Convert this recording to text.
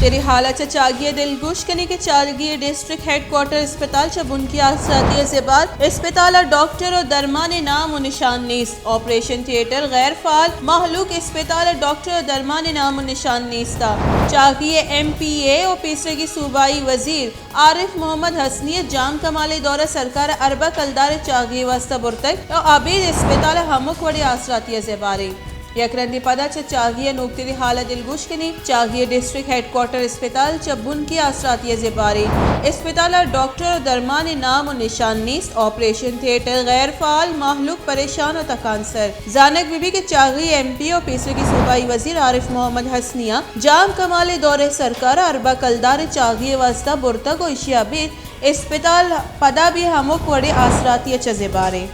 نوکتری حال ءَ چہ چاگی ءَ دلگوش کنیں کہ چاگی ءِ ڈسٹرکٹ ہیڈ کوارٹر اسپتال چہ بنکی آسراتی ءَ زبار، اسپتال ءَ ڈاکٹر ءُ درمان ءِ نام ءُ نشان نیست، آپریشن تھیٹر غیر فعال، مہلوک اسپتال ءَ ڈاکٹر ءُ درمان ءِ نام ءُ نشان نیست ءَ۔ چاگی ءِ ایم پی اے ءُ پیسرگی صوبائی وزیر عارف محمد حسنی ءَ جام کمال ءِ دور ءَ سرکار ءَ اربہ کلدار ءِ چاگی ءِ واستہ برتگ ءُ ابید اسپتال ءَ ہمک وڑیں آسراتی ءَ زباریں۔ یک رندے پدا چہ چاگی ءِ نوکتری حال ءَ دلگوش کنیں۔ چاگی ءِ ڈسٹرکٹ ہیڈ کوارٹر اسپتال چہ بنکی آسراتی ءَ زباریں۔ اسپتال ءَ ڈاکٹر ءُ درمان ءِ نام ءُ نشان نیست، آپریشن تھیٹر غیر فعال، مہلوک پریشان ءُ تکانسر۔ زانگ بہ بیت کہ چاگی ءِ ایم پی اے ءُ پیسرگی صوبائی وزیر عارف محمد حسنی ءَ جام کمال ءِ دور ءَ سرکار ءَ اربہ کلدار ءِ چاگی ءِ واستہ برتگ ءُ ایشی ءَ ابید اسپتال پدا بھی ہمک وڑیں آسراتی ءَ چہ زباریں۔